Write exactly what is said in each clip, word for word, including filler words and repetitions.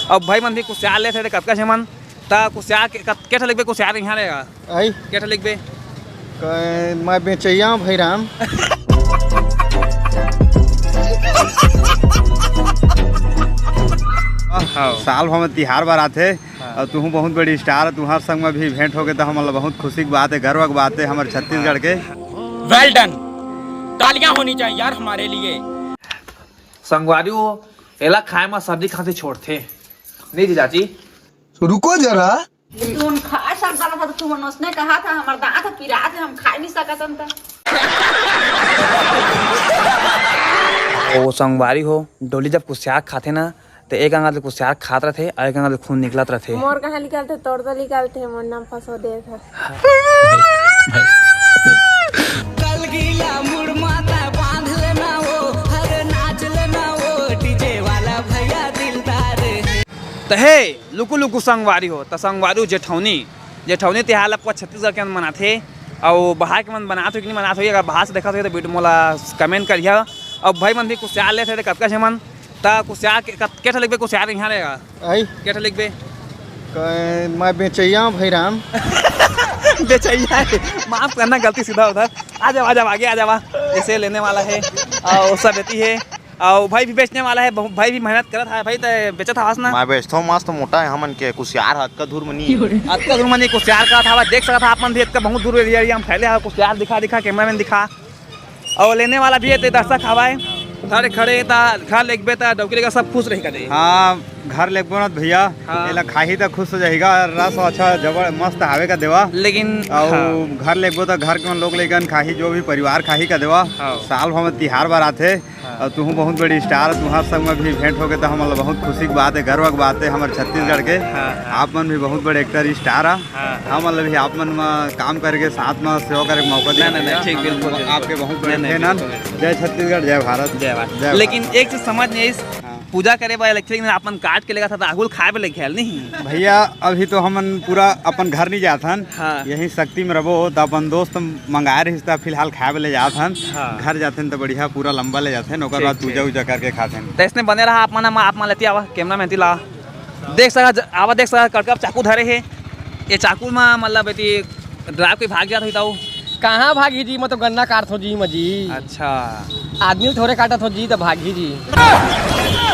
अब भाई मन भी कुसियार लेथे, कतका झन मन, त कुसियार के, कत-, के ठा लेगबे कुसियार इहाँ ले? आई? के ठा लेगबे? क-, मैं बेचैया हूँ भाई राम। हाँ। साल भर में तिहार बार आथे, हाँ। अउ तुहूँ बहुत बड़ी स्टार, तुहर संग में भी भेंट होगे त हमन ला बहुत खुशी के बात हे, गर्व के बात हे हमर छत्तीसगढ़ के। Well done, तालियां होनी चाहिए यार हमारे लिए। संगवारी हो, एला खाए म सर्दी खांसी छोड़थे। नहीं जी चाची? रुको जरा। तुमन खा सकता था, तो तुमन उसने कहा था, "हमर दांत ह पिरात हे, हम खा नहीं सकत हन त।" ओ संगवारी हो, डोली जब कुसियार खाथे ना, त एक अंगत ले कुसियार खात रथे अउ एक अंगत ले खून निकलत रथे। मोर कहाँ निकलथे, तोर तो निकलथे, मोर नाम फंसो देत ह। कल गीला मुड़ माता बांध लेना वो, हर नाच लेना वो, डीजे वाला भैया दिलदार है। त हे लुकु लुकु संगवारी हो, त संगवारी हो जेठौनी, जेठौनी तिहार ला पूरा छत्तीसगढ़ के मन मनाथे। अउ बाहर के मन मनात हो कि नहीं मनात हो, अगर बाहर से देखत हो त वीडियो मोला कमेंट करिहा। अउ भाई मन भी कुसियार लेथे, त कतका झन मन, त कुसियार के, कत-, के ठा लेगबे कुसियार इहाँ ले? आई? के ठा लेगबे? क-, मैं बेचैया हूँ भाई राम। बेचैया है, माफ करना गलती सीधा उधर। आ जावा, आ जावा, आगे आ जावा। ऐसे लेने वाला है अउ सब बेचत हे। अउ भाई भी बेचने वाला है, बहु-, भाई भी मेहनत करत हे। भाई, त बेचत हवस ना? मैं बेचथों, मस्त मोटा हे हमन के कुसियार ह, अतका दूर म नी। अतका दूर म नी कुसियार करत हवस, देख सकत हव आप मन भी, अतका बहुत दूर area, area म फैले हवय कुसियार। दिखा, दिखा, cameraman दिखा। अउ लेने वाला भी हे, ते दर्शक हवय, घर खड़े त, घर लेगबे त डौकी लइका सब खुश रही कदे। हाँ, घर लेगबो ना भैया, हाँ। एला खाही त खुश हो जाही गा, रस अच्छा जबर मस्त हावे का देवा। लेकिन अउ हाँ। घर लेगबो त घर के मन लोग लइकन खाही, जो भी परिवार खाही का देवा। हाँ। साल भर में तिहार बार आथे। हाँ। अउ तुहूँ बहुत बड़ी स्टार, तुहर संग में भी भेंट होगे त हमन ला बहुत खुशी के बात हे, गर्व के बात हे हमर छत्तीसगढ़ के। हाँ, हाँ। आप मन भी बहुत बड़े एक्टर स्टार आ। हाँ। हमन ला भी आप मन म काम करे के, साथ म सेवा करे के मौका दिया नहीं, नहीं, भैया। ठीक, हम बिल्कुल, बिल्कुल। आपके बहुत बड़े नहीं, नहीं, fan हन। बिल्कुल, बिल्कुल। जय छत्तीसगढ़, जय भारत। जय भारत। जय लेकिन भारत। एक चीज समझ नहीं आई, हाँ। पूजा करे बर इलेक्ट्रिक में आप मन काट के लेगत हव, त आगू ल खाए बर लेगत हव नहीं? भैया, अभी तो हमन पूरा अपन घर नहीं जात हन। हाँ। यहीं शक्ति में रबो, त अपन दोस्त मंगाए रहिस, त फिलहाल खाए बर ले जात हन। हाँ। घर जाथन त बढ़िया पूरा लंबा ले जाथन, ओकर ठीक, बाद पूजा ठीक। उजा करके खाथन। त इसने बने रहा, आप मन, आप मन लेती आवा, cameraman ती ला। देख सकत, आवा देख सकत, कड़कड़ चाकू धरे हे। ये चाकू म मतलब एती drive कोई भाग जात होही त? कहाँ भागी जी, मैं तो गन्ना काटथों जी, मैं जी। अच्छा। आदमी ल थोड़े काटथों जी, त भागी जी। त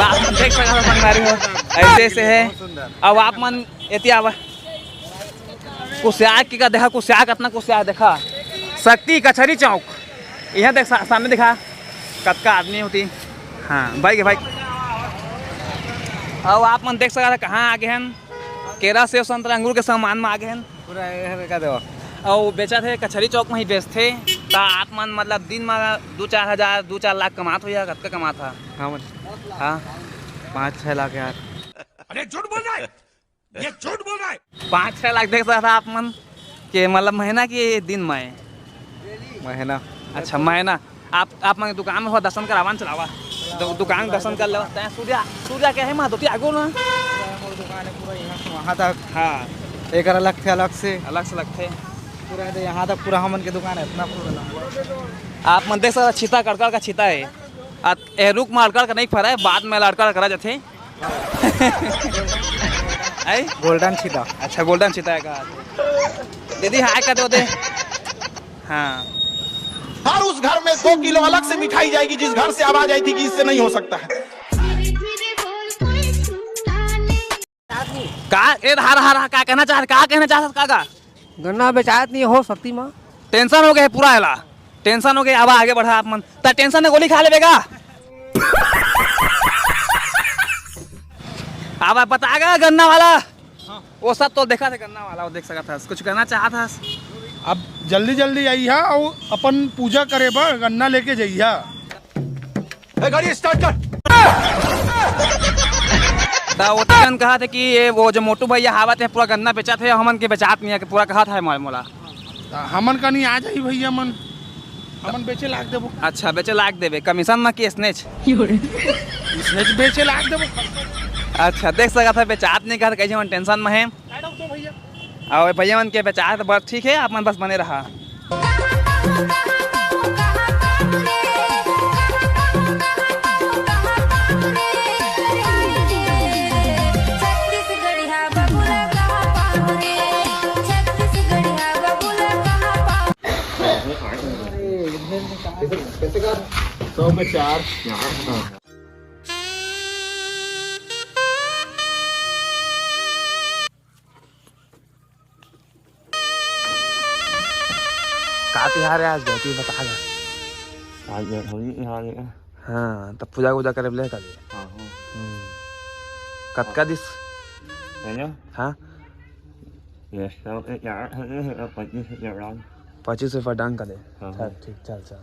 आप मन देख सकत हव संगवारी हो, ऐसे ऐसे हे। बहुत सुंदर। अब आप मन एती आवा। कुसियार के का देखा, कुसियार कतना कुसियार देखा। शक्ति कचहरी चौक। इहाँ देख सा-, सामने देखा, कतका आदमी होही। हाँ, भाई के भाई। अउ आप मन देख सकत हव, कहाँ आगे हन, केरा, सेव, संतरा, अंगूर के सामान म आगे हन। पूरा ये हर का देवा। अउ बेचथे कचहरी चौक म ही बेचथे, त आप मन मतलब दिन म दू चार हजार, दू चार लाख कमात होही, कतका कमात हव? हाँ, मन। हाँ। पाँच छः लाख यार। अरे झूठ बोल रहा है, ये झूठ बोल रहा है। पाँच छः लाख देख सकत हव आप मन के मतलब महीना के दिन म? महीना। अच्छा, महीना। आप, आप मन दुकान में हो, दर्शन करावन चलावा। दु-, दुकान दर्शन कर लेवा। तैं सूर्या, सूर्या के हे माँ, धोती आगू ना। मोर दुकान हे पूरा यहाँ से वहाँ तक। हाँ। एकर अलग थे, अलग से। अलग से लगथे। पूरा हे, यहाँ तक पूरा हमन के दुकान हे, इतना पूरा लंबा। आप मन देख सकत हव, छीता, कड़कड़ का छीता हे। आ, ए रुख म अड़कड़ के नहीं फरे, बाद में अड़कड़ करा जाथे। आई? Golden छीता। अच्छा, golden छीता हे का? दीदी, hi कर दो दे। हाँ। हर उस घर में दो किलो अलग से मिठाई जाएगी, जिस घर से आवाज आई थी कि इससे नहीं हो सकता है। का, ए, रहा, रहा, रहा, का कहना चाहत, का कहना चाहत, का, का? गन्ना बेचात नहीं हो सकती माँ। Tension हो गया है पूरा एला। Tension हो गया, अब आगे बढ़ा आप मन। त tension ने गोली खा लेबे का? अब आप बता गा गन्ना वाला। हाँ। वो सब तो देखा था गन्ना वाला, वो देख सकत हस। कुछ कहना चाहत हस? अब जल्दी जल्दी अइहा अउ अपन पूजा करे बर गन्ना लेके जइहा। ए, गाड़ी start कर। त ओतकन कहत हे कि ये वो जो मोटू भैया हावत हे, पूरा गन्ना बेचत हे, हमन के बेचात नहीं हे, पूरा कहत हे मोला, मोला। त हमन कनी आ जाही भैया मन, हमन बेचे लाग देबो। अच्छा, बेचे लाग देबे, commission म कि snatch? Snatch बेचे लाग देबो। अच्छा, देख सकत हे, बेचात नहीं कहत, कैसे मन tension म हे। Side हो तो भैया। अउ भैया मन के बेचात बर ठीक हे, आप मन बस बने रहा। में चार। हाँ। का तिहार है आज, बहुत ही बता जा। आज होली तिहार है। हाँ, तब पूजा वूजा करे ले कल। हाँ, हाँ। हम्म। कतका दिस? है ना? हाँ। ये सब एक यार है, ये पच्चीस रुपया डांग। पच्चीस रुपया डांग का दे। हाँ, चल, हाँ। ठीक, चल, चल।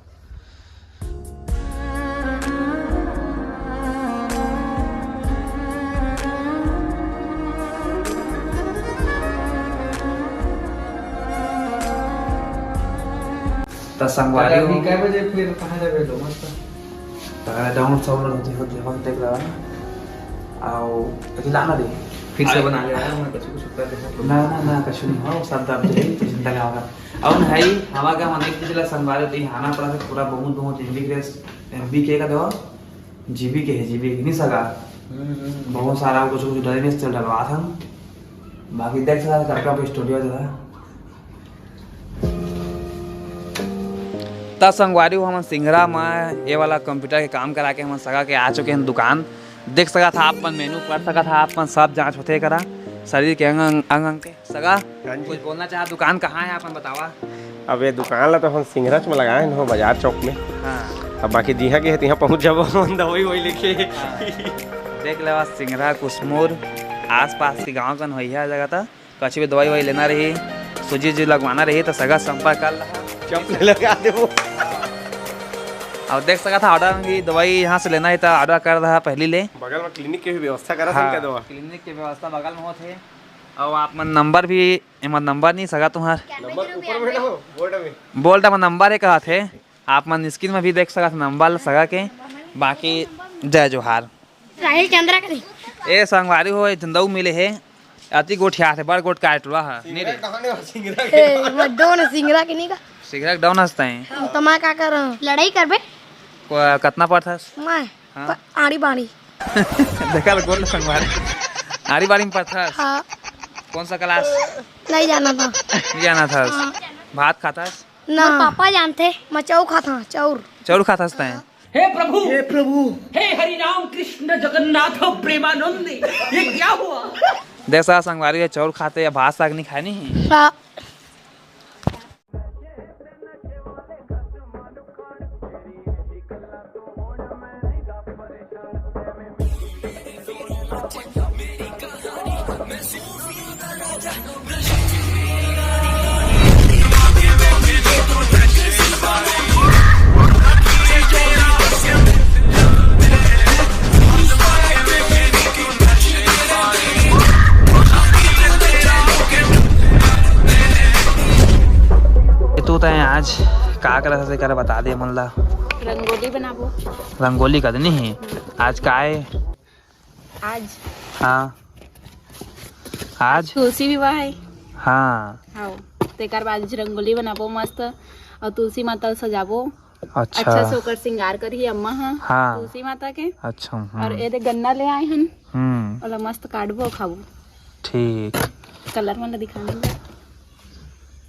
त संगवारी हो। अभी कै बजे फिर कहाँ जाबे लो मस्त? तगड़ा डाउन साउंड होती होती हो देख रहा। आओ, अभी लाना दे। फिर से आए। बना ले यार, मैं कुछ कुछ कर दे। ना, ना, ना, कुछ नहीं हो, सब दब जाए, तो चिंता क्या होगा। अब भाई, हमारे का मन एक पिछला संगवारी होती, हाना पड़ा था पूरा बहुत बहुत एमबी के, एमबी के का दो, जीबी के है, जीबी के नहीं सका। हम्म, हम्म। बहुत सारा कुछ कुछ डरे में चल रहा था। बाकी देख सका, करका पे स्टूडियो जो है। त संगवारी हो, हमन सिंघरा म ये वाला कंप्यूटर के काम करा के हमन सगा के आ चुके हैं दुकान। देख सकत हा आप मन मेनू, पढ़ सकत हा आप मन, सब जांच होथे करा शरीर के अंग, अंग, अंग, अंग के। सगा, हाँ जी। कुछ बोलना चाहा, दुकान कहाँ है, आप मन बतावा। अब ये दुकान ला तो हम सिंघराच में लगाए हैं, हो बाजार चौक में। हाँ। अब बाकी जिहाँ के है, तिहाँ पहुँच जाबो हम दवाई ववाई लेके। हाँ। देख लेवा, सिंघरा, कुसमुर, आसपास के गाँव कन होइहा जगह त। कछु भी दवाई ववाई लेना रही, सूजी जी लगवाना रही, तो सगा संपर्क कर लहा। चप लगा देबो। और देख सकत हा, ऑर्डर भी दवाई यहाँ से लेना है, तो ऑर्डर कर रहा पहली ले। बगल में क्लिनिक के भी व्यवस्था करा हाँ, संग दवा। क्लिनिक के व्यवस्था बगल में होत है। और आप मन नंबर भी, एमन नंबर नहीं सगा तुम्हार। नंबर ऊपर में ना हो, बोर्ड में। बोर्ड में नंबर है, कहा थे। आप मन स्क्रीन में भी देख सकत नंबर सगा के। बाकी जय जोहार। राहिल चंद्रा करी। ए संगवारी हो, ए झंडऊ मिले हे, अति गोठिया थे, बड़ गोठ काटवा हा, नहीं रे। सिंगरा कहाँ ने हो, सिंगरा के? ए, मैं डोन सिंगरा के नहीं का? सिंगरा के डोन हंसता है। हम तो मैं का कर रहा हूँ? लड़ाई करबे? को-, कतना पढ़थस? मैं? हाँ। प-, आड़ी बाड़ी। देखा लो, गोल संगवारी। आड़ी बाड़ी में पढ़थस? हाँ। कौन सा क्लास? नहीं जाना था। नहीं जाना था। हाँ। भात खाथस? ना। मोर पापा जानथे। मैं चाउर खाता, चाउर। चाउर खाथस तैं? हे प्रभु, हे प्रभु। हे हरि राम कृष्ण जगन्नाथ प्रेमानंद, ये क्या हुआ? देख सा संगवारी, ये चाउर खाथे या भात साग नहीं खाए नहीं। हाँ। तू तय आज का करत हस, तेकर बता दे मन ला। रंगोली बनाबो। रंगोली का दिन ही आज का है? आज। हाँ। आज? तुलसी विवाह है। हाँ। हाँ। तेकर बाद आज रंगोली बनाबो मस्त और तुलसी माता सजाबो। अच्छा। अच्छा से ओकर श्रृंगार करही अम्मा हा। हाँ। तुलसी माता के। अच्छा, हम्म। और ये दे गन्ना ले आए हन। हम्म। ओला मस्त काटबो, खाबो। ठीक। कलर मन ला दिखाने दे।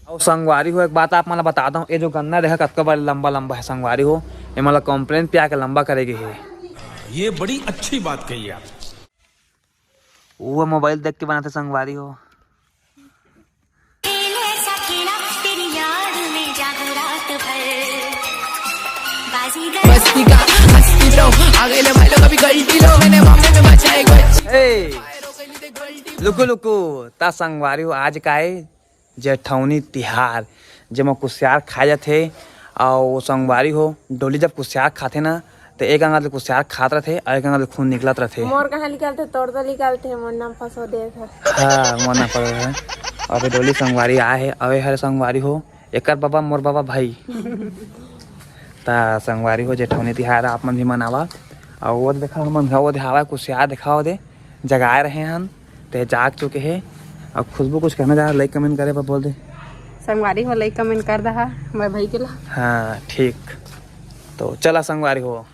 अउ संगवारी हो, एक बात आप मन ला बता दंव, ये जो गन्ना देखा कतका बड़ा लंबा लंबा है संगवारी हो, ये मन ला कॉम्प्लेन पे आके लंबा करे गे हे। ये बड़ी अच्छी बात कही आप। वो मोबाइल देख के बनाथे संगवारी हो। ए, लुकु लुकु, त संगवारी हो, आज का है जेठौनी तिहार, जेमा कुसियार खाए जाथे। अउ संगवारी हो, डोली जब कुसियार खाथे ना, त एक अंगत ले कुसियार खात रथे अउ एक अंगत ले खून निकलत रथे। मोर कहाँ निकलथे? तोर तो निकलथे, मोर नाम फंसो देत हे। हाँ, मोर नाम फंसो देत हे। अबे डोली संगवारी आए हे, अबे हरे संगवारी हो, एकर बाबा मोर बाबा भाई। त संगवारी हो, जेठौनी तिहार आप मन भी मनावा। अउ वो देखा, हमन घर वो देखावा, कुसियार देखावा दे। जगाए रहे हन, ते जाग चुके हे। अब खुशबू कुछ कहना चाह, लाइक कमेंट करे पर बोल दे। संगवारी हो, लाइक कमेंट कर दहा, मैं भाई के ला। हाँ, ठीक। तो चला संगवारी हो।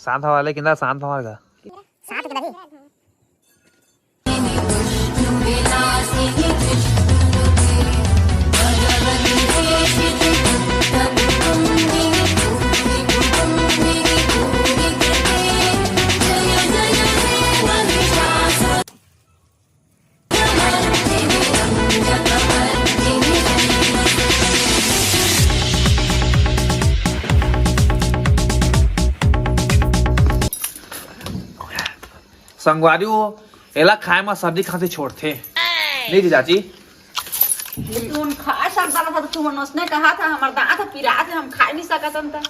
शांत हवा ले किंदा, शांत हवा का। साथ के नहीं। संगवारी हो, एला खाए म सर्दी खांसी छोड़थे। नहीं जी चाची? तुम खा सकता था, तो तुम उसने कहा था, हमार दांत पिरात हे, हम खा नहीं सकत हन त।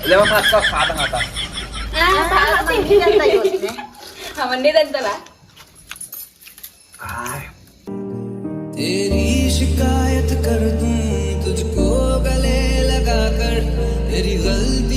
ले, हम अच्छा खा दंगा था। हाँ, खा सकता ही नहीं जानता ही उसने। हम नहीं जानता ला। आय। तेरी शिकायत कर दूं तुझको गले लगाकर, तेरी गलती